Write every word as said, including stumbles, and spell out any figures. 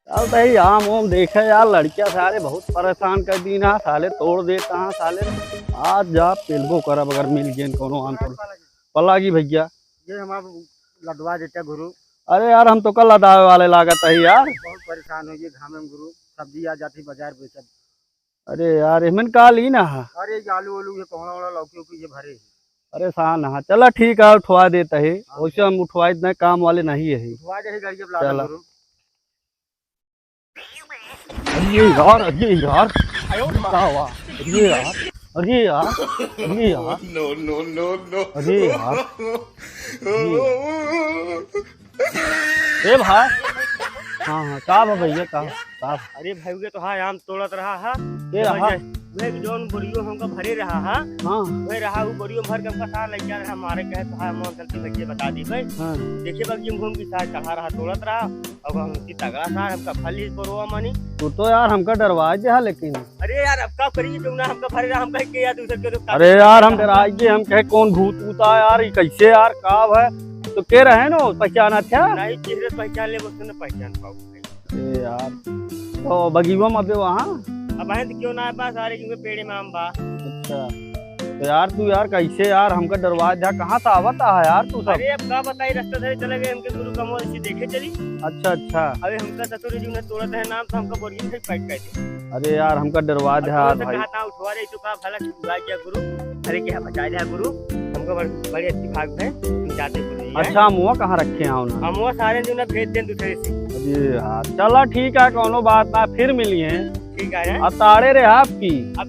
चल तही आम ओम देखे यार, लड़किया सारे बहुत परेशान कर दीन है, साले तोड़ देता है साले। आज जा पेलबो करब अगर मिल गए कोनो आम तोड़। पलागी भैया। ये हमार लदवा देता गुरु। अरे यार, हम तो कल लदावे वाले लागत है यार। बहुत परेशान हो गए घामे में गुरु, सब्जी आ जाती बाजार बेचब। अरे यार, एमन का ली ना है? अरे ये आलू वालू, ये कोहड़ा वोहड़ा, लौकी वौकी ये भरे हैं। परेशान है, चला ठीक है, उठवा देता है। हाँ। वैसे हम उठवाई इतना काम वाले नहीं है। उठवा दे गाड़ी अब लादा चला। गुरु। अरे यार, अरे यार, का हुआ? अरे यार, अरे यार, अरे यार। No, no, no, no। अरे यार। अरे यार। ए भाई। हाँ, हाँ, का बा भैया, का, का बा? अरे भाई, ये तो हाँ, आम तोड़त रहा है। के रहा? वह जौन बोरियो हमका भरे रहा है। हाँ। वह रहा, वो बोरियो भर के हमका सार लइका रहा, मारे कहे तो हाँ, मोहन चलती भैया बता दी भाई। हाँ। देखिए बाबू, हम घूम के सार चढ़ा रहा, तोड़त रहा। अब हम उसी तगड़ा सार, हमका फल ही परोवा मानी। तू तो यार हमका डरवा दे हा, लेकिन। अरे यार, अब का करिए, जो ना हमका भरे रहा, हम कहे के यार दूसर के तो अरे यार, हम डराई गए, हम कहे कौन भूत वूत आ यार, ये कैसे यार, का है? तो के रहे नो, पहचाना था? नहीं, चेहरे पहचान ले, उसने पहचान पाओ। ए यार, तो बगीवा में अबे वहाँ? अब आए तो क्यों ना है, बस सारे क्योंकि पेड़े में आम बा। अच्छा, तो यार तू यार कैसे यार हमका डरवा दे, कहाँ से आवत है यार तू सब? अरे अब का बताई, रास्ता धरे चले गए, हमके गुरु का मोर इसी देखे चली। अच्छा, अच्छा। अबे हमका ससुर जी ने तोड़त है नाम, तो हमका बोरिए से पैक कर दे। अरे यार, हमका डरवा दे अब यार तुमसे भाई। कहा था उठवा रही तो का भला छुपा गया गुरु। अरे क्या बचा लिया गुरु, हमका बड़-, बड़ी अच्छी भाग है, हम जाते गुरु जी, हैं? अच्छा, अमुआ कहाँ रखे हैं ना? अमुआ सारे जो ना भेज दें दूसरे से। अरे यार, चला ठीक है, कोनो बात ना, फिर मिली हैं। ठीक है, हैं? अब ताड़े रहे आपकी। अब